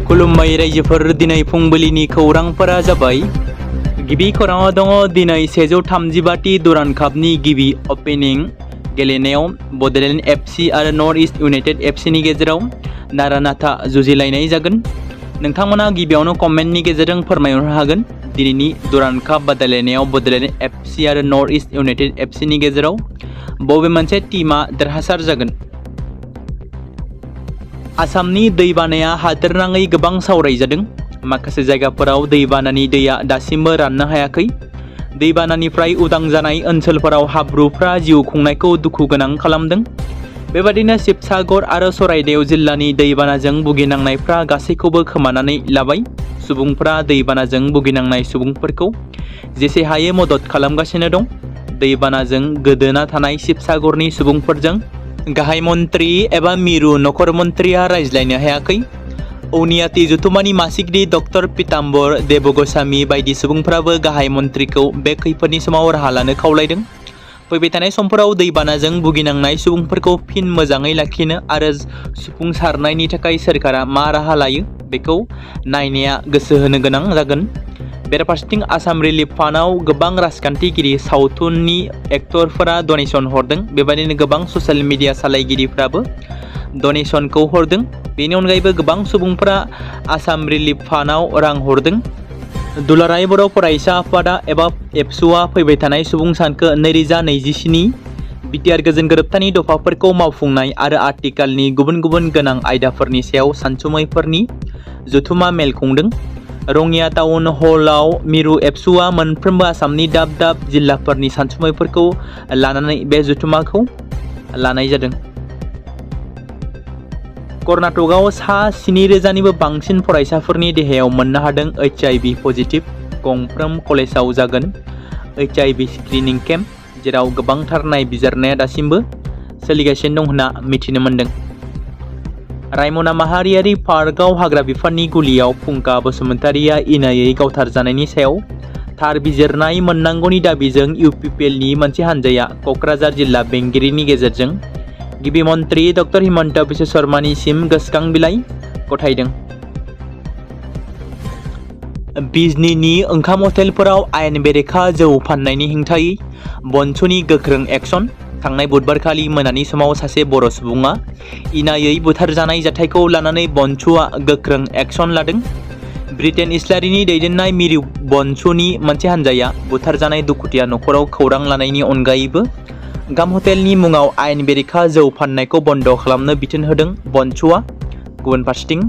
खुलुमबाय रायजोफोर दिनै फुंबिलिनि खौरांफोरा जाबाय गिबि खौराङाव दङ दिनै 135टी दुरान कापनि गिबि ओपनिं गेलेनायाव बडोलेण्ड एफसी आरो नर्थ इस्ट इउनाइटेड एफसीनि गेजेराव नारा-नाथा जुजिलायनाय जागोन। नोंथांमोना गिबियावनो कमेन्टनि गेजेरजों फोरमायहरनो हागोन दिनैनि दुरान काप बादायलायनायाव बडोलेण्ड एफसी आरो नर्थ इस्ट इउनाइटेड एफसीनि गेजेराव बबे मोनसे टीमा देरहासार जागोन। आसामनि दैबानाया हादोरनाङै गोबां सावरायजादों। माखासे जायगाफोराव दैबानानि दैया दासिमबो राननो हायाखै। दैबानानिफ्राय उदां जानाय ओनसोलफोराव हाब्रुफ्रा जिउ खुंनायखौ दुखु गोनां खालामदों। बेबादिनो शिबसागर आरो चराइदेव जिल्लानि दैबानाजों भुगिनांनायफ्रा गासैखौबो खोमानानै लाबाय। सुबुंफ्रा दैबानाजों भुगिनांनाय सुबुंफोरखौ जेसे हायो मदद खालामगासिनो दं। दैबानाजों गोदोना थानाय शिबसागरनि सुबुंफोरजों गाहाय मन्त्री एबा मिरु नखर मन्त्रिया रायज्लायनो हायाखै। औनियाति जथुमानि मासिगिरि डक्टर पीताम्बर देबगस्वामी बायदि सुबुंफ्राबो गाहाय मन्त्रिखौ बे खैफोदनि समाव राहा लानो खावलायदों। फैबाय थानाय समफोराव दैबानाजों भुगिनांनाय सुबुंफोरखौ फिन मोजाङै लाखिनो आरो सुफुंसारनायनि थाखाय सोरखारा मा राहा लायो बेखौ नायनाया गोसो होनो गोनां जागोन। बेराफारसेथिं आसाम रिलिफ फान्डआव गोबां राजखान्थिगिरि सावथुननि एक्टरफोरा डनेसन हरदों। बेबायदिनो गोबां ससियेल मिडिया सालायगिरिफ्राबो डनेसनखौ हरदों। बेनि अनगायैबो गोबां सुबुंफोरा आसाम रिलिफ फान्डआव रां हरदों। दुलाराय बर' फरायसा आफादा एबा एबसुआ फैबाय थानाय सुबुं सानखो 2027 बिटिआर गोजोन गोरोबथानि दफाफोरखौ मावफुंनाय आरो आथिखालनि गुबुन गुबुन गोनां आयदाफोरनि सायाव सानसुमैफोरनि जथुमा मेल खुंदों। रङिया टाउन हलाव मिरु एबसुआ मोनफ्रोमबो आसामनि दाब दाब जिल्लाफोरनि सानसुमैफोरखौ लानानै बे जथुमाखौ लानाय जादों। कर्नाटकआव सा 7,000निबो बांसिन फरायसाफोरनि देहायाव मोननो हादों HIV पजिटिभ। गंफ्रोम कलेजाव जागोन HIV स्क्रिनिं केम्प, जेराव गोबांथार नायबिजिरनाया दासिमबो सोलिगासिनो दं होनना मिथिनो मोन्दों। रायमना माहारियारि पार्कआव हाग्रा बिफाननि गुलियाव फुंखा बसुमतारिया इनायै गावथारजानायनि सायाव थार बिजिरनाय मोननांगौनि दाबिजों UPPLनि मोनसे हान्जाया क'क्राझार जिल्ला बेंगिरिनि गेजेरजों गिबि मन्त्रि डक्टर हिमन्त बिश्व शर्मानिसिम गोसोखां बिलाइ गथायदों। बिजनीनि ओंखाम हटेलफोराव आयेन बेरेखा जौ फाननायनि हेंथायै बनसुनि गोख्रों एक्सन। थांनाय बुधबारखालि मोनानि समाव सासे बर' सुबुङा इनायै बुथारजानाय जाथायखौ लानानै बनसुआ गोख्रों एक्सन लादों। ब्रिटेन इस्लारिनि दैदेननाय मिरु बनसुनि मोनसे हान्जाया बुथारजानाय दुखुथिया नखराव खौरां लानायनि अनगायैबो गाम हटेलनि मुङाव आयेन बेरेखा जौ फाननायखौ बन्द खालामनो बिथोन होदों। बनसुआ गुबुन फारसेथिं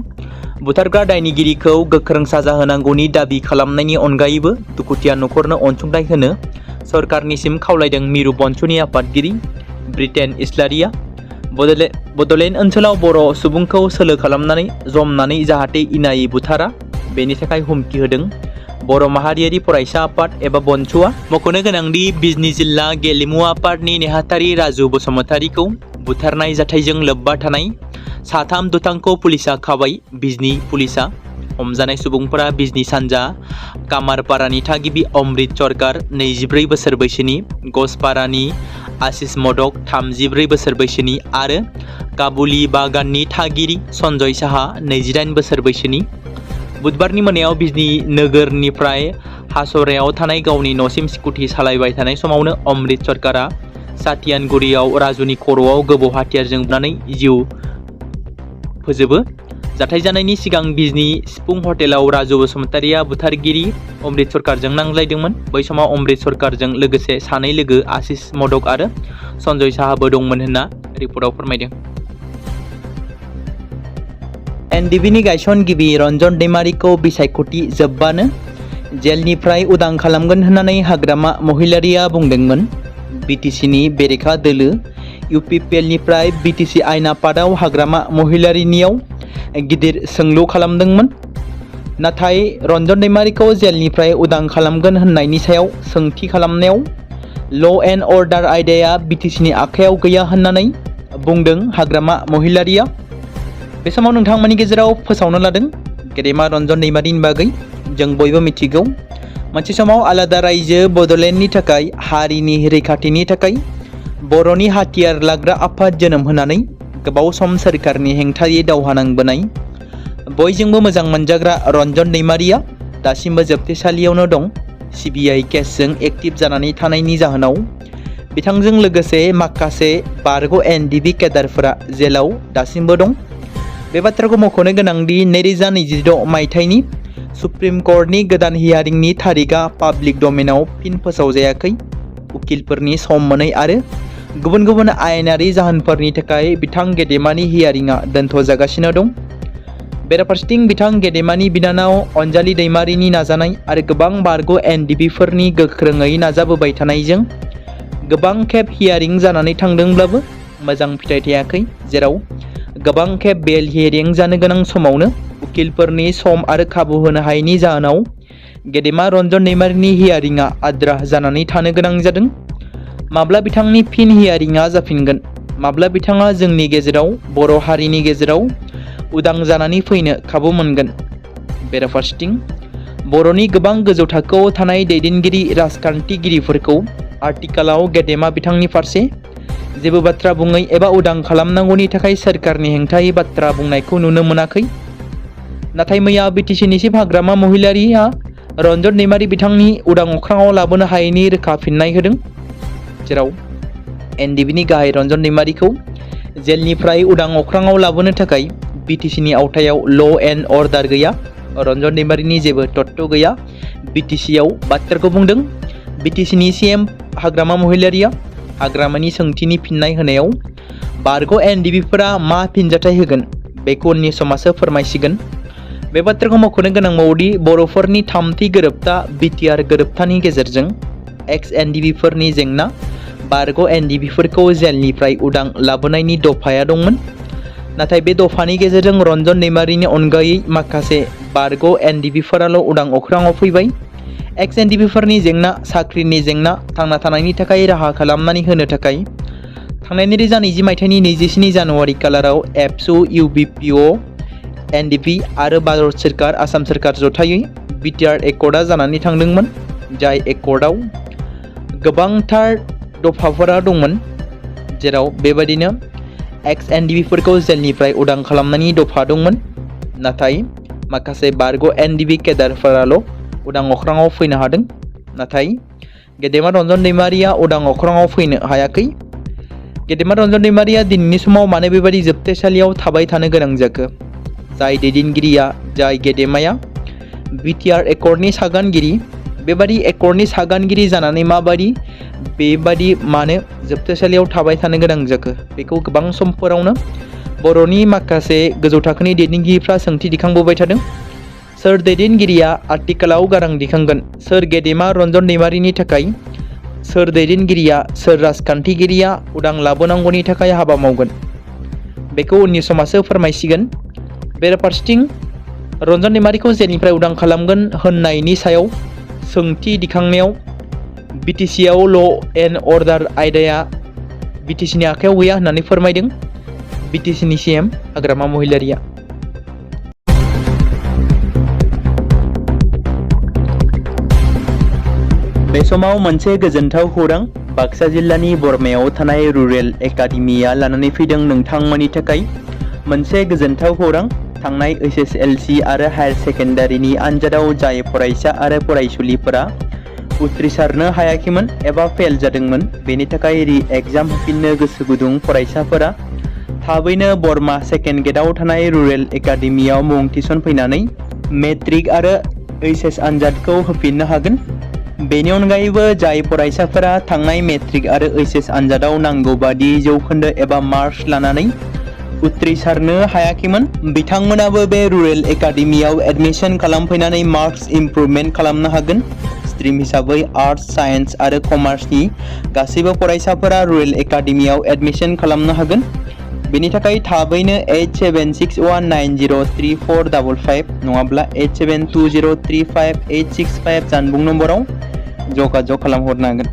बुथारग्रा दायनिगिरिखौ गोख्रों साजा होनांगौनि दाबि खालामनायनि अनगायैबो दुखुथिया नखरनो अनसुंथाइ होनो सरकारनिसिम खावलायदों। मिरु बनसुनि आफादगिरि ब्रिटेन इस्लारिया बडोलेण्ड ओनसोलाव बर' सुबुंखौ सोलो खालामनानै जमनानै जाहाथे इनायै बुथारा बेनि थाखाय हुमखि होदों। बर' माहारियारि फरायसा आफाद एबा बनसुआ मख'नो गोनांदि बिजनी जिल्ला गेलेमु आफादनि नेहाथारि राजु बसुमतारिखौ बुथारनाय जाथायजों लोब्बा थानाय साथाम दुथांखौ पुलिसा खाबाय। बिजनी पुलिसा हमजानाय सुबुंफोरा बिजनी सानजा कामारपारानि थागिबि अमृत सरकार 24 बोसोर बैसोनि, गसपारानि आशिष मदक 34 बोसोर बैसोनि आरो काबुली बागाननि थागिरि सन्जय साहा 28 बोसोर बैसोनि। बुधबारनि मोनायाव बिजनी नोगोरनिफ्राय हासरायाव थानाय गावनि न'सिम स्कुटि सालायबाय थानाय समावनो अमृत सरकारा सातियानगुरियाव राजुनि खर'आव गोबौ हाथियारजों बुनानै जिउ फोजोबो। जाथाय जानायनि सिगां बिजनी सिफुं हटेलाव राजु बसुमतारिया बुथारगिरि अमृत सरकारजों नांज्लायदोंमोन। बै समाव अमृत सरकारजों लोगोसे सानै लोगो आशिष मदक आरो सन्जय साहाबो दंमोन होनना रिपर्टआव फोरमायदों। NDBनि गायसनगिरि रन्जन दैमारिखौ बिसायख'थि जोबबानो जेलनिफ्राय उदां खालामगोन होननानै हाग्रामा महिलारिया बुंदोंमोन। BTCनि बेरेखा दोलो UPPLनिफ्राय BTC आयेन आफादाव हाग्रामा महिलारिनियाव गिदिर सोंलु खालामदोंमोन। नाथाय रन्जन दैमारिखौ जेलनिफ्राय उदां खालामगोन होननायनि सायाव सोंथि खालामनायाव ल' एन्ड अर्डार आयदाया BTCनि आखायाव गैया होननानै बुंदों हाग्रामा महिलारिया। बे समाव नोंथांमोननि गेजेराव फोसावनो लादों गेदेमा रन्जन दैमारिनि बागै जों बयबो मिथिगौ। मोनसे समाव आलादा रायजो बड'लेण्डनि थाखाय हारिनि रैखाथिनि थाखाय बर'नि हाथियार लाग्रा आफाद जोनोम होनानै गोबाव सम सोरखारनि हेंथायै दावहा नांबोनाय बयजोंबो मोजां मोनजाग्रा रन्जन दैमारिया दासिमबो जोबथेसालियावनो दं। सिबिआइ केसजों एक्टिभ जानानै थानायनि जाहोनाव बिथांजों लोगोसे माखासे बारग' एनडिबि केडारफोरा जेलाव दासिमबो दं। बे बाथ्राखौ मख'नो गोनांदि 2026 मायथाइनि सुप्रिम कर्टनि गोदान हियारिंनि थारिखआ पाब्लिक डमेनाव फिन फोसावजायाखै। उकिलफोरनि सम मोनै आरो गुबुन गुबुन आयेनारि जाहोनफोरनि थाखाय बिथां गेदेमानि हियारिंआ दोनथ'जागासिनो दं। बेराफारसेथिं बिथां गेदेमानि बिनानाव अनजालि दैमारिनि नाजानाय आरो गोबां बारग' एनडिबिफोरनि गोख्रोङै नाजाबोबाय थानायजों गोबां खेब हियारिं जानानै थांदोंब्लाबो मोजां फिथाइ थायाखै, जेराव गोबां खेब बेल हियारिं जानो गोनां समावनो उकिलफोरनि सम आरो खाबु होनो हायैनि जाहोनाव गेदेमा रन्जन दैमारिनि हियारिंआ आद्रा जानानै थानो गोनां जादों। माब्ला बिथांनि फिन हियारिंआ जाफिनगोन, माब्ला बिथाङा जोंनि गेजेराव बर' हारिनि गेजेराव उदां जानानै फैनो खाबु मोनगोन। बेराफारसेथिं बर'नि गोबां गोजौ थाखोआव थानाय दैदेनगिरि राजखान्थिगिरिफोरखौ आथिखालाव गेदेमा बिथांनि फारसे जेबो बाथ्रा बुङै एबा उदां खालामनांगौनि थाखाय सोरखारनि हेंथायै बाथ्रा बुंनायखौ नुनो मोनाखै। नाथाय मैया बिटिसिनि चिफ हाग्रामा महिलारिया रन्जन दैमारि बिथांनि उदां अख्राङाव लाबोनो हायैनि रोखा फिननाय होदों, जेराव एनडिबिनि गाहाय रन्जन दैमारिखौ जेलनिफ्राय उदां अख्राङाव लाबोनो थाखाय बिटिसिनि आवथायाव ल' एन्ड अर्डार गैया, रन्जन दैमारिनि जेबो तत्त्व गैया बिटिसिआव बाथ्राखौ बुंदों। बिटिसिनि सिएम हाग्रामा महिलारिया हाग्रामानि सोंथिनि फिननाय होनायाव बारग' एनडिबिफोरा मा फिनजाथाय होगोन बेखौ उननि समासो फोरमायसिगोन। बे बाथ्राखौ मख'नो गोनांबावदि बर'फोरनि थामथि गोरोबथा बिटिआर गोरोबथानि गेजेरजों एक्स एनडिबिफोरनि जेंना बारग' एनडिबिफोरखौ जेलनिफ्राय उदां लाबोनायनि दफाया दंमोन। नाथाय बे दफानि गेजेरजों रन्जन दैमारिनि अनगायै माखासे बारग' एनडिबिफोराल' उदां अख्राङाव फैबाय। एक्स एनडिबिफोरनि जेंना, साख्रिनि जेंना, थांना थानायनि थाखाय राहा खालामनानै होनो थाखाय थांनाय 2020 मायथाइनि 27 जानुवारि खालाराव एबसु, इउबिपिअ, एनडिपि आरो भारत सोरखार, आसाम सोरखार जथायै बिटिआर एकर्डआ जानानै थांदोंमोन, जाय एकर्डआव गोबांथार दफाफोरा दंमोन, जेराव बेबायदिनो एक्स एनडिबिफोरखौ जेलनिफ्राय उदां खालामनायनि दफा दंमोन। नाथाय माखासे बारग' एनडिबि केडारफोराल' उदां अख्राङाव फैनो हादों। नाथाय गेदेमा रन्जन दैमारिया उदां अख्राङाव फैनो हायाखै। गेदेमा रन्जन दैमारिया दिनैनि समाव मानो बेबायदि जोबथेसालियाव थाबाय थानो गोनां जाखो? जाय दैदेनगिरिया, जाय गेदेमाया बिटिआर एकर्डनि सागानगिरि, बेबादि एकर्डनि सागानगिरि जानानै बेबादि मानो जोबथेसालियाव थाबाय थानो गोनां जाखो? बेखौ गोबां समफोरावनो बर'नि माखासे गोजौ थाखोनि दैदेनगिरिफ्रा सोंथि दिखांबोबाय थादों। सोर दैदेनगिरिया आथिखालाव गारां दिखांगोन? सोर गेदेमा रन्जन दैमारिनि थाखाय, सोर दैदेनगिरिया, सोर राजखान्थिगिरिया उदां लाबोनांगौनि थाखाय हाबा मावगोन? बेखौ उननि समासो फोरमायसिगोन। बेराफारसेथिं रन्जन दैमारिखौ जेलनिफ्राय उदां खालामगोन होननायनि सायाव सोंथि दिखांनायाव बिटिसिआव ल' एन्ड अर्डार आयदाया बिटिसिनि आखायाव गैया होननानै फोरमायदों बिटिसिनि सिएम हाग्रामा महिलारिया। बे समाव मोनसे गोजोनथाव खौरां बाक्सा जिल्लानि बरमायाव थानाय रुरेल एकाडेमिया लानानै फैदों नोंथांमोननि थाखाय मोनसे गोजोनथाव खौरां। थांनाय एसएसएलसि आरो हायार सेकेन्डारिनि आनजादाव जाय फरायसा आरो फरायसुलिफोरा उथ्रिसारनो हायाखैमोन एबा फेल जादोंमोन, बेनि थाखाय रि एग्जाम होफिननो गोसो गुदुं फरायसाफोरा थाबैनो बरमा सेकेन्ड गेटआव थानाय रुरेल एकाडेमियाव मुं थिसनफैनानै मेट्रिक आरो एइचएस आनजादखौ होफिननो हागोन। बेनि अनगायैबो जाय फरायसाफोरा थांनाय मेट्रिक आरो एइचएस आनजादाव नांगौ बादि जौखोन्दो एबा मार्कस लानानै उथ्रिसारनो हायाखैमोन, बिथांमोनाबो बे रुरेल एकाडेमियाव एडमिशन खालामफैनानै मार्कस इमप्रुभमेन्ट खालामनो हागोन। स्ट्रिम हिसाबै आर्टस, साइन्स आरो कमार्सनि गासैबो फरायसाफोरा रुरेल एकाडेमियाव एडमिशन खालामनो हागोन। बेनि थाखाय थाबैनो 8761903455 नङाब्ला 87203585 जानबुं नम्बराव जगाजग खालामहरनो हागोन।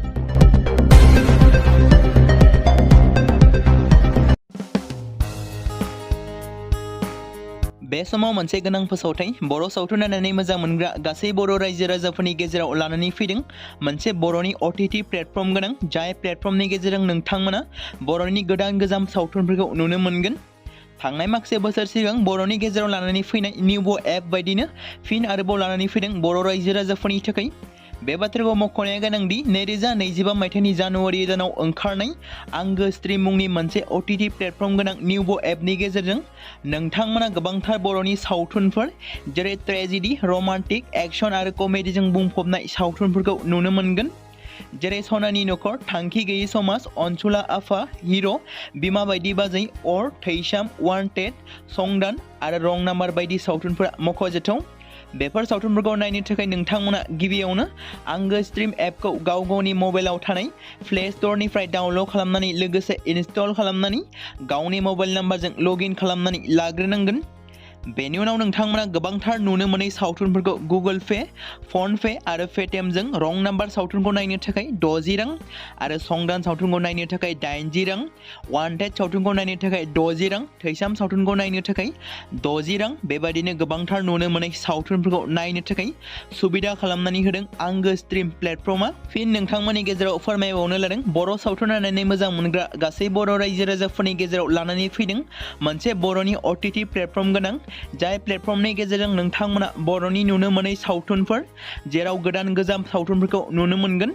बे समाव मोनसे गोनां फोसावथाय बर' सावथुन नायनानै मोजां मोनग्रा गासै बर' रायजो राजाफोरनि गेजेराव लानानै फैदों मोनसे बर'नि OTT प्लेटफर्म गोनां, जाय प्लेटफर्मनि गेजेरजों नोंथांमोना बर'नि गोदान गोजाम सावथुनफोरखौ नुनो मोनगोन। थांनाय माखासे बोसोर सिगां बर'नि गेजेराव लानानै फैनाय निउ एप बायदिनो फिन आरोबाव लानानै फैदों बर' रायजो राजाफोरनि थाखाय। बे बाथ्राखौ मख'नाया गोनांदि 2025 मायथाइनि जानुवारि दानाव ओंखारनाय आंगो स्ट्रीम मुंनि मोनसे OTT प्लेटफर्म गोनां निउ एपनि गेजेरजों नोंथांमोना गोबांथार बर'नि सावथुनफोर जेरै ट्रेजेडी, रमान्टिक, एक्शन आरो कमेडीजों बुंफबनाय सावथुनफोरखौ नुनो मोनगोन। जेरै सनानि नखर, थांखि गैयै समाज, अनसुला आफा, हिर', बिमा बायदि बाजै, अर, थैसाम, वान्टेड, संदान आरो रं नाम्बार बायदि सावथुनफोरा मख'जाथाव। बेफोर सावथुनफोरखौ नायनो थाखाय नोंथांमोना गिबियावनो आंगो स्ट्रीम एपखौ गाव गावनि मबाइलाव थानाय प्ले स्ट'रनिफ्राय डाउनल'ड खालामनानै लोगोसे इनस्टल खालामनानै गावनि मबाइल नाम्बारजों लगइन खालामनानै लाग्रोनांगोन। बेनि उनाव नोंथांमोना गोबांथार नुनो मोनै सावथुनफोरखौ गुगोल पे, फन पे आरो पेटिएमजों रं नाम्बार सावथुनखौ नायनो थाखाय 60 रां आरो संदान सावथुनखौ नायनो थाखाय 80 रां, वान्टेड सावथुनखौ नायनो थाखाय 60 रां, थैसाम सावथुनखौ नायनो थाखाय 60 रां बेबायदिनो गोबांथार नुनो मोनै सावथुनफोरखौ नायनो थाखाय सुबिदा खालामनानै होदों आंगो स्ट्रीम प्लेटफर्मा। फिन नोंथांमोननि गेजेराव फोरमायबावनो लादों बर' सावथुन नायनानै मोजां मोनग्रा गासै बर' रायजो राजाफोरनि गेजेराव लानानै फैदों मोनसे बर'नि OTT प्लेटफर्म गोनां जाय प्लेटफर्मनि गेजेरजों नोंथांमोना बर'नि नुनो मोनै सावथुनफोर जेराव गोदान गोजाम सावथुनफोरखौ नुनो मोनगोन।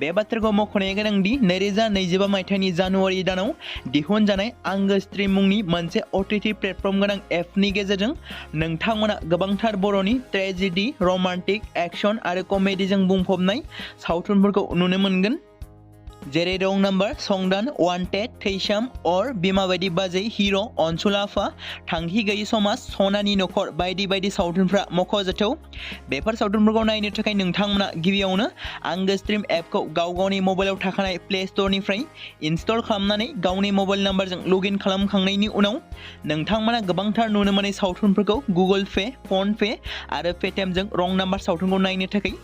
बे बाथ्राखौ मख'नाया गोनांदि 2025 मायथाइनि जानुवारि दानाव दिहुनजानाय आंगो स्ट्रीम मुंनि मोनसे OTT प्लेटफर्म गोनां एपनि गेजेरजों नोंथांमोना गोबांथार बर'नि ट्रेजेडी, रमान्टिक, एक्शन आरो कमेडीजों बुंफबनाय सावथुनफोरखौ नुनो मोनगोन। जेरै रं नाम्बार, संदान, वान्टेड, थैसाम, अर, बिमा बायदि बाजै, हिर', अनसुला आफा, थांखि गैयै समाज, सनानि नखर बायदि बायदि सावथुनफ्रा मख'जाथाव। बेफोर सावथुनफोरखौ नायनो थाखाय नोंथांमोना गिबियावनो आंगो स्ट्रीम एपखौ गाव गावनि मबाइलाव थाखानाय प्ले स्ट'रनिफ्राय इनस्टल खालामनानै गावनि मबाइल नाम्बारजों लगइन खालामखांनायनि उनाव नोंथांमोना गोबांथार नुनो मोनै सावथुनफोरखौ गुगोल पे, फन पे आरो पेटिएमजों रं नाम्बार सावथुनखौ नायनो थाखाय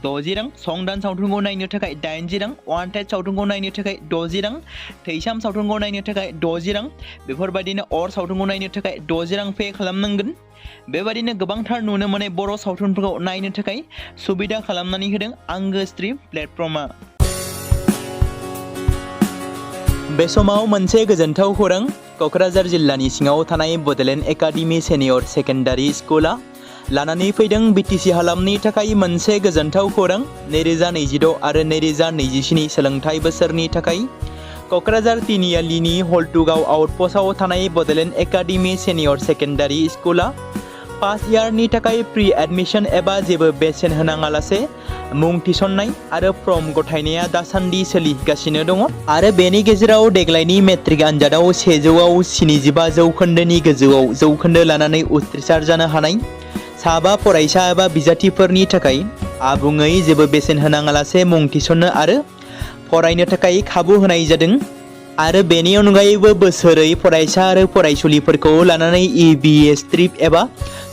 60 रां, संदान सावथुनखौ नायनो थाखाय 80 रां, वान्टेड सावथुनखौ नायनो थाखाय 60 रां, थैसाम सावथुनखौ नायनो थाखाय 60 रां बेफोरबायदिनो अर सावथुनखौ नायनो थाखाय 60 रां पे खालामनांगोन। बेबायदिनो गोबांथार नुनो मोनै बर' सावथुनफोरखौ नायनो थाखाय सुबिदा खालामनानै होदों आंगो स्ट्रीम प्लेटफर्मा। बे समाव मोनसे गोजोनथाव खौरां, क'क्राझार जिल्लानि सिङाव थानाय बड'लेण्ड एकाडेमि सिनियर सेकेन्डारि स्कुला लानानै फैदों BTC हालामनि थाखाय मोनसे गोजोनथाव खौरां। 2026 आरो 2027 सोलोंथाइ बोसोरनि थाखाय क'क्राझार तिनिआलिनि हल्टुगाव आउटपस्टआव थानाय बड'लेण्ड एकाडेमि सिनियर सेकेन्डारि स्कुला फार्स्ट इयारनि थाखाय प्रि एडमिशन एबा जेबो बेसेन होनाङालासे मुं थिसननाय आरो फर्म गथायनाया दासान्दि सोलिगासिनो दङ आरो बेनि गेजेराव देग्लायनि मेट्रिक आनजादाव 100आव 75 जौखोन्दोनि गोजौआव जौखोन्दो लानानै उथ्रिसार जानो हानाय साबा फरायसा एबा बिजाथिफोरनि थाखाय आबुङै जेबो बेसेन होनाङालासे मुं थिसननो आरो फरायनो थाखाय खाबु होनाय जादों आरो बेनि अनगायैबो बोसोरै फरायसा आरो फरायसुलिफोरखौ लानानै EBS ट्रिप एबा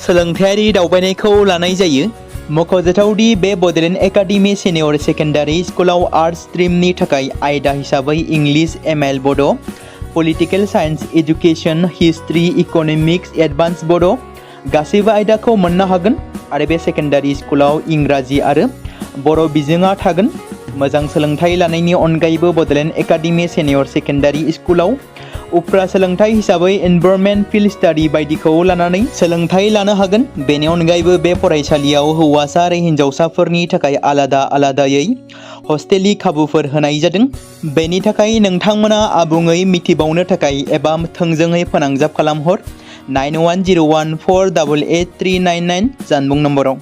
सोलोंथायारि दावबायनायखौ लानाय जायो। मख'जाथावदि बे बड'लेण्ड एकाडेमि सिनियर सेकेन्डारि स्कुलाव आर्ट्स स्ट्रिमनि थाखाय आयदा हिसाबै इंलिश, ML बड', political science, education, history, economics, advance बड' गासैबो आयदाखौ मोननो हागोन आरो बे सेकेन्डारि स्कुलाव इंराजि आरो बर' बिजोङा थागोन। मोजां सोलोंथाइ लानायनि अनगायैबो बड'लेण्ड एकाडेमि सिनियर सेकेन्डारि स्कुलाव उफ्रा सोलोंथाइ हिसाबै एनभायरनमेन्ट, फिल्ड स्टाडि बायदिखौ लानानै सोलोंथाइ लानो हागोन। बेनि अनगायैबो बे फरायसालियाव हौवासा आरो हिन्जावसाफोरनि थाखाय आलादा आलादायै हस्टेलनि खाबुफोर होनाय जादों। बेनि थाखाय नोंथांमोना आबुङै मिथिबावनो थाखाय एबा थोंजोङै फोनांजाब खालामहर 9101488399 जानबुं नम्बराव।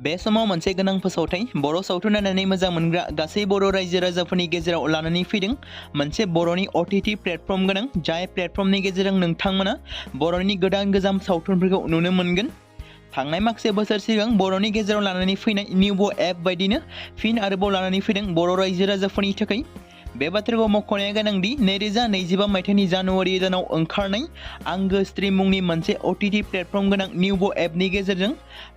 बे समाव मोनसे गोनां फोसावथाय, बर' सावथुन नायनानै मोजां मोनग्रा गासै बर' रायजो राजाफोरनि गेजेराव लानानै फैदों मोनसे बर'नि OTT प्लेटफर्म गोनां जाय प्लेटफर्मनि गेजेरजों नोंथांमोना बर'नि गोदान गोजाम सावथुनफोरखौ नुनो मोनगोन। थांनाय माखासे बोसोर सिगां बर'नि गेजेराव लानानै फैनाय निउ एप बायदिनो फिन आरोबाव लानानै फैदों बर' रायजो राजाफोरनि थाखाय। बे बाथ्राखौ मख'नाया गोनांदि 2025 मायथाइनि जानुवारि दानाव ओंखारनाय आंगो स्ट्रीम मुंनि मोनसे OTT प्लेटफर्म गोनां निउ एपनि गेजेरजों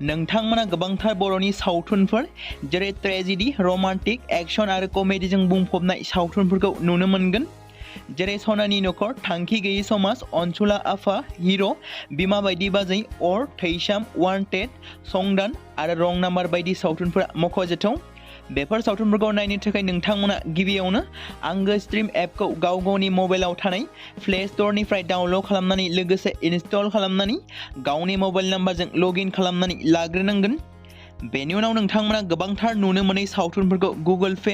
नोंथांमोना गोबांथार बर'नि सावथुनफोर जेरै ट्रेजेडी, रमान्टिक, एक्शन आरो कमेडीजों बुंफबनाय सावथुनफोरखौ नुनो मोनगोन। जेरै सनानि नखर, थांखि गैयै समाज, अनसुला आफा, हिर', बिमा बायदि बाजै, अर, थैसाम, वान्टेड, संदान आरो रं नाम्बार बायदि सावथुनफोरा मख'जाथाव। बेफोर सावथुनफोरखौ नायनो थाखाय नोंथांमोना गिबियावनो आंगो स्ट्रिम एपखौ गाव गावनि मबाइलाव थानाय प्ले स्ट'रनिफ्राय डाउनल'ड खालामनानै लोगोसे इनस्टल खालामनानै गावनि मबाइल नाम्बारजों लगइन खालामनानै लाग्रोनांगोन। बेनि उनाव नोंथांमोना गोबांथार नुनो मोनै सावथुनफोरखौ गुगोल पे,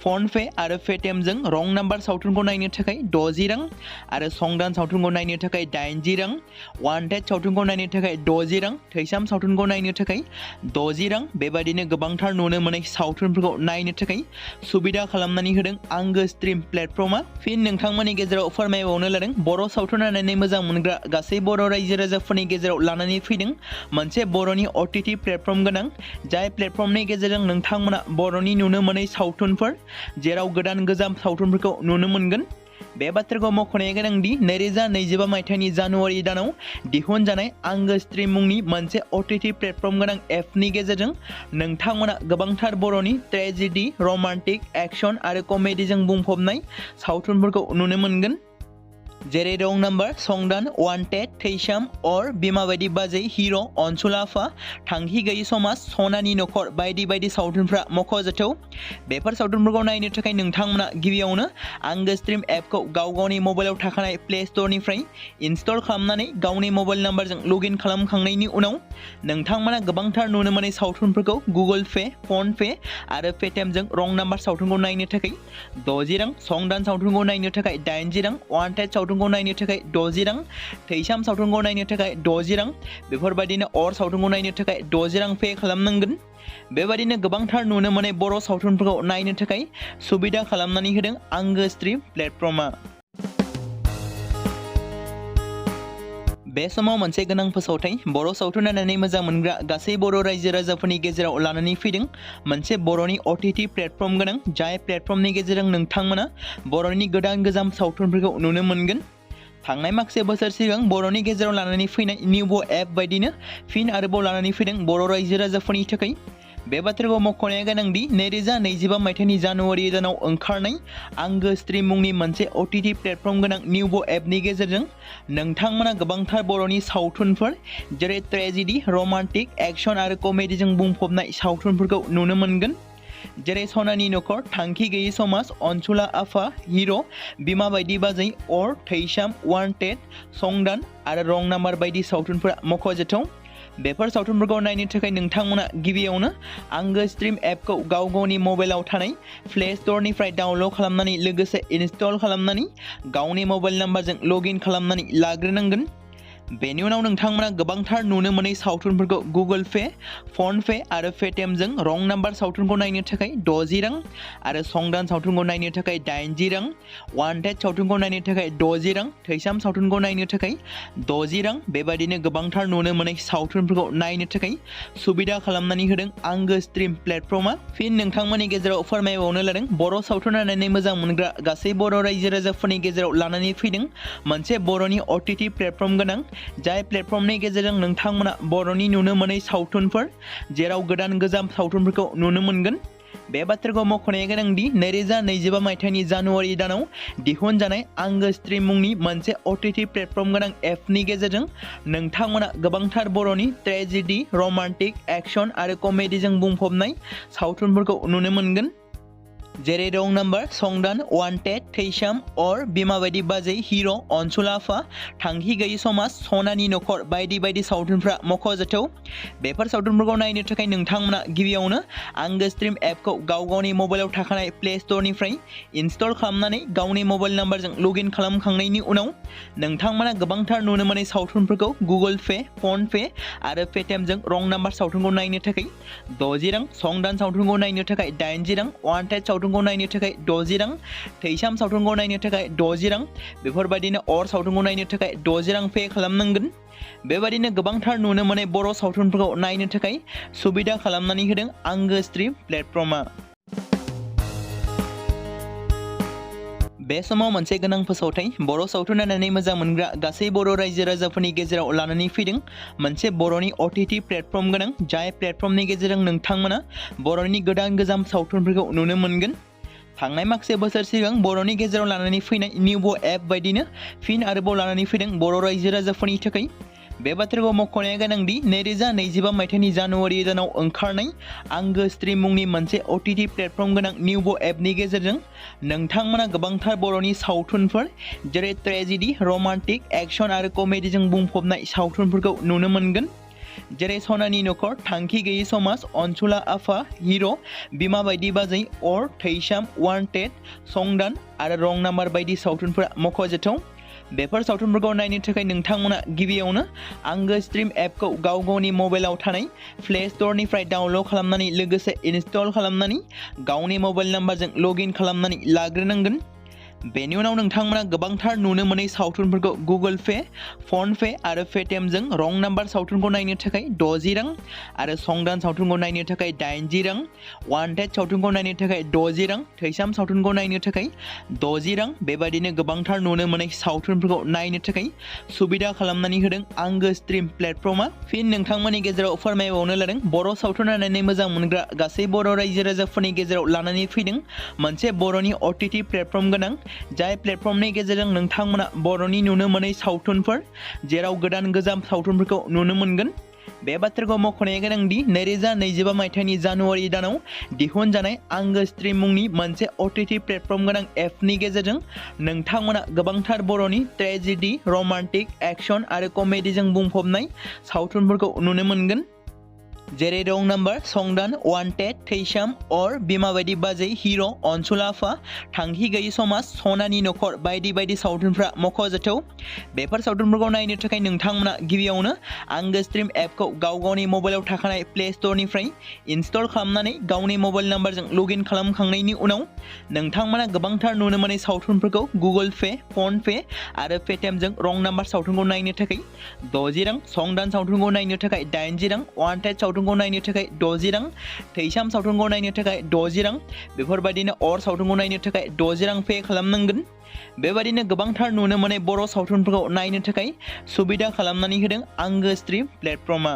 फन पे आरो पेटिएमजों रं नाम्बार सावथुनखौ नायनो थाखाय 60 रां आरो संदान सावथुनखौ नायनो थाखाय 80 रां, वान्टेड सावथुनखौ नायनो थाखाय 60 रां, थैसाम सावथुनखौ नायनो थाखाय 60 रां बेबादिनो गोबांथार नुनो मोनै सावथुनफोरखौ नायनो थाखाय सुबिदा खालामनानै होदों आंगो स्ट्रिम प्लेटफर्मा। फिन नोंथांमोननि गेजेराव फोरमायबावनो लादों बर' सावथुन नायनानै मोजां मोनग्रा गासै बर' रायजो राजाफोरनि गेजेराव लानानै फैदों मोनसे बर'नि OTT प्लेटफर्म गोनां जाय प्लेटफर्मनि गेजेरजों नोंथांमोना बर'नि नुनो मोनै सावथुनफोर जेराव गोदान गोजाम सावथुनफोरखौ नुनो मोनगोन। बे बाथ्राखौ मख'नाया गोनांदि 2025 मायथाइनि जानुवारि दानाव दिहुनजानाय आंगो स्ट्रिम मुंनि मोनसे OTT प्लेटफर्म गोनां एपनि गेजेरजों नोंथांमोना गोबांथार बर'नि ट्रेजेडि, रमान्टिक, एक्शन आरो कमेडिजों बुंफबनाय सावथुनफोरखौ नुनो मोनगोन। जेरै रं नाम्बार, संदान, वान्टेड, थैसाम, अर, बिमा बायदि बाजै, हिर', अनसुला आफा, थांखि गैयै समाज, सनानि नखर बायदि बायदि सावथुनफ्रा मख'जाथाव। बेफोर सावथुनफोरखौ नायनो थाखाय नोंथांमोना गिबियावनो आंगो स्ट्रिम एपखौ गाव गावनि मबाइलाव थाखानाय प्ले स्ट'रनिफ्राय इनस्टल खालामनानै गावनि मबाइल नाम्बारजों लगइन खालामखांनायनि उनाव नोंथांमोना गोबांथार नुनो मोनै सावथुनफोरखौ गुगोल पे, फन पे आरो पेटिएमजों रं नाम्बार सावथुनखौ नायनो थाखाय 60 रां, संदान सावथुनखौ नायनो थाखाय 80 रां, वान्टेड सावथुनखौ नायनो थाखाय 60 रां, थैसाम सावथुनखौ नायनो थाखाय 60 रां बेफोरबायदिनो अर सावथुनखौ नायनो थाखाय 60 रां पे खालामनांगोन। बेबायदिनो गोबांथार नुनो मोनै बर' सावथुनफोरखौ नायनो थाखाय सुबिदा खालामनानै होदों आंगो स्ट्रिम प्लेटफर्मा। बे समाव मोनसे गोनां फोसावथाय बर' सावथुन नायनानै मोजां मोनग्रा गासै बर' रायजो राजाफोरनि गेजेराव लानानै फैदों मोनसे बर'नि OTT प्लेटफर्म गोनां जाय प्लेटफर्मनि गेजेरजों नोंथांमोना बर'नि गोदान गोजाम सावथुनफोरखौ नुनो मोनगोन। थांनाय माखासे बोसोर सिगां बर'नि गेजेराव लानानै फैनाय निउबो एप बायदिनो फिन आरोबाव लानानै फैदों बर' रायजो राजाफोरनि थाखाय। बे बाथ्राखौ मख'नाया गोनांदि 2025 मायथाइनि जानुवारि दानाव ओंखारनाय आंगो स्ट्रिम मुंनि मोनसे OTT प्लेटफर्म गोनां निउबो एपनि गेजेरजों नोंथांमोना गोबांथार बर'नि सावथुनफोर जेरै ट्रेजेडि, रमान्टिक, एक्शन आरो कमेडिजों बुंफबनाय सावथुनफोरखौ नुनो मोनगोन। जेरै सनानि नखर, थांखि गैयै समाज, अनसुला आफा, हिर', बिमा बायदि बाजै, अर, थैसाम, वान्टेड, संदान आरो रं नाम्बार बायदि सावथुनफोरा मख'जाथाव। बेफोर सावथुनफोरखौ नायनो थाखाय नोंथांमोना गिबियावनो आंगो स्ट्रिम एपखौ गाव गावनि मबाइलाव थानाय प्ले स्ट'रनिफ्राय डाउनल'ड खालामनानै लोगोसे इनस्टल खालामनानै गावनि मबाइल नाम्बारजों लगइन खालामनानै लाग्रोनांगोन। बेनि उनाव नोंथांमोना गोबांथार नुनो मोनै सावथुनफोरखौ गुगोल पे, फन पे आरो पेटिएमजों रं नाम्बार सावथुनखौ नायनो थाखाय 60 रां आरो संदान सावथुनखौ नायनो थाखाय 80 रां, वान्टेड सावथुनखौ नायनो थाखाय 60 रां, थैसाम सावथुनखौ नायनो थाखाय 60 रां बेबादिनो गोबांथार नुनो मोनै सावथुनफोरखौ नायनो थाखाय सुबिदा खालामनानै होदों आंगो स्ट्रिम प्लेटफर्मा। फिन नोंथांमोननि गेजेराव फोरमायबावनो लादों बर' सावथुन नायनानै मोजां मोनग्रा गासै बर' रायजो राजाफोरनि गेजेराव लानानै फैदों मोनसे बर'नि OTT प्लेटफर्म गोनां जाय प्लेटफर्मनि गेजेरजों नोंथांमोना बर'नि नुनो मोनै सावथुनफोर जेराव गोदान गोजाम सावथुनफोरखौ नुनो मोनगोन। बे बाथ्राखौ मख'नाया गोनांदि 2025 मायथाइनि जानुवारि दानाव दिहुनजानाय आंगो स्ट्रिम मुंनि मोनसे OTT प्लेटफर्म गोनां एपनि गेजेरजों नोंथांमोना गोबांथार बर'नि ट्रेजेडि, रमान्टिक, एक्शन आरो कमेडिजों बुंफबनाय सावथुनफोरखौ नुनो मोनगोन। जेरै रं नाम्बार, संदान, वान्टेड, थैसाम, अर, बिमा बायदि बाजै, हिर', अनसुला आफा, थांखि गैयै समाज, सनानि नखर बायदि बायदि सावथुनफ्रा मख'जाथाव। बेफोर सावथुनफोरखौ नायनो थाखाय नोंथांमोना गिबियावनो आंगो स्ट्रिम एपखौ गाव गावनि मबाइलाव थाखानाय प्ले स्ट'रनिफ्राय इनस्टल खालामनानै गावनि मबाइल नाम्बारजों लगइन खालामखांनायनि उनाव नोंथांमोना गोबांथार नुनो मोनै सावथुनफोरखौ गुगोल पे, फन पे आरो पेटिएमजों रं नाम्बार सावथुनखौ नायनो थाखाय 60 रां, संदान सावथुनखौ नायनो थाखाय 80 रां, वान्टेड सावथुनखौ नायनो थाखाय 60 रां, थैसाम सावथुनखौ नायनो थाखाय 60 रां बेफोरबायदिनो अर सावथुनखौ नायनो थाखाय 60 रां पे खालामनांगोन। बेबायदिनो गोबांथार नुनो मोनै बर' सावथुनफोरखौ नायनो थाखाय सुबिदा खालामनानै होदों आंगो स्ट्रिम प्लेटफर्मा। बे समाव मोनसे गोनां फोसावथाय बर' सावथुन नायनानै मोजां मोनग्रा गासै बर' रायजो राजाफोरनि गेजेराव लानानै फैदों मोनसे बर'नि OTT प्लेटफर्म गोनां जाय प्लेटफर्मनि गेजेरजों नोंथांमोना बर'नि गोदान गोजाम सावथुनफोरखौ नुनो मोनगोन। थांनाय माखासे बोसोर सिगां बर'नि गेजेराव लानानै फैनाय निउबो एप बायदिनो फिन आरोबाव लानानै फैदों बर' रायजो राजाफोरनि थाखाय। बे बाथ्राखौ मख'नाया गोनांदि 2025 मायथाइनि जानुवारि दानाव ओंखारनाय आंगो स्ट्रीम मुंनि मोनसे OTT प्लेटफर्म गोनां निउबो एपनि गेजेरजों नोंथांमोना गोबांथार बर'नि सावथुनफोर जेरै ट्रेजेडी, रमान्टिक, एक्शन आरो कमेडीजों बुंफबनाय सावथुनफोरखौ नुनो मोनगोन। जेरै सनानि नखर, थांखि गैयै समाज, अनसुला आफा, हिर', बिमा बायदि बाजै, अर, थैसाम, वान्टेड, संदान आरो रं नाम्बार बायदि सावथुनफोरा मख'जाथाव। बेफोर सावथुनफोरखौ नायनो थाखाय नोंथांमोना गिबियावनो आंगो स्ट्रीम एपखौ गावनि मबाइलाव थानाय प्ले स्ट'रनिफ्राय डाउनल'ड खालामनानै लोगोसे इनस्टल खालामनानै गावनि मबाइल नाम्बारजों लगइन खालामनानै लाग्रोनांगोन। बेनि उनाव नोंथांमोना गोबांथार नुनो मोनै सावथुनफोरखौ गुगोल पे, फन पे आरो पेटिएमजों रं नाम्बार सावथुनखौ नायनो थाखाय 60 रां आरो संदान सावथुनखौ नायनो थाखाय 80 रां, वान्टेड सावथुनखौ नायनो थाखाय 60 रां, थैसाम सावथुनखौ नायनो थाखाय 60 रां बेबायदिनो गोबांथार नुनो मोनै सावथुनफोरखौ नायनो थाखाय सुबिदा खालामनानै होदों आंगो स्ट्रीम प्लेटफर्मा। फिन नोंथांमोननि गेजेराव फोरमायबावनो लादों बर' सावथुन नायनानै मोजां मोनग्रा गासै बर' रायजो राजाफोरनि गेजेराव लानानै फैदों मोनसे बर'नि OTT प्लेटफर्म गोनां जाय प्लेटफर्मनि गेजेरजों नोंथांमोना बर'नि नुनो मोनै सावथुनफोर जेराव गोदान गोजाम सावथुनफोरखौ नुनो मोनगोन। बे बाथ्राखौ मख'नाया गोनांदि 2025 मायथाइनि जानुवारि दानाव दिहुनजानाय आंगो स्ट्रीम मुंनि मोनसे OTT प्लेटफर्म गोनां एपनि गेजेरजों नोंथांमोना गोबांथार बर'नि ट्रेजेडी, रमान्टिक, एक्शन आरो कमेडीजों बुंफबनाय सावथुनफोरखौ नुनो मोनगोन। जेरै रं नाम्बार, संदान, वान्टेड, थैसाम, अर, बिमा बायदि बाजै, हिर', अनसुला आफा, थांखि गैयै समाज, सनानि नखर बायदि बायदि सावथुनफ्रा मख'जाथाव। बेफोर सावथुनफोरखौ नायनो थाखाय नोंथांमोना गिबियावनो आंगो स्ट्रीम एपखौ गावनि मबाइलाव थाखानाय प्ले स्ट'रनिफ्राय इनस्टल खालामनानै गावनि मबाइल नाम्बारजों लगइन खालामखांनायनि उनाव नोंथांमोना गोबांथार नुनो मोनै सावथुनफोरखौ गुगोल पे, फन पे आरो पेटिएमजों रं नाम्बार सावथुनखौ नायनो थाखाय 60 रां, संदान सावथुनखौ नायनो थाखाय 80 रां, वान्टेड सावथुनखौ नायनो थाखाय 60 रां, थैसाम सावथुनखौ नायनो थाखाय 60 रां बेफोरबायदिनो अर सावथुनखौ नायनो थाखाय 60 रां पे खालामनांगोन। बेबायदिनो गोबांथार नुनो मोनै बर' सावथुनफोरखौ नायनो थाखाय सुबिदा खालामनानै होदों आंगो स्ट्रीम प्लेटफर्मा।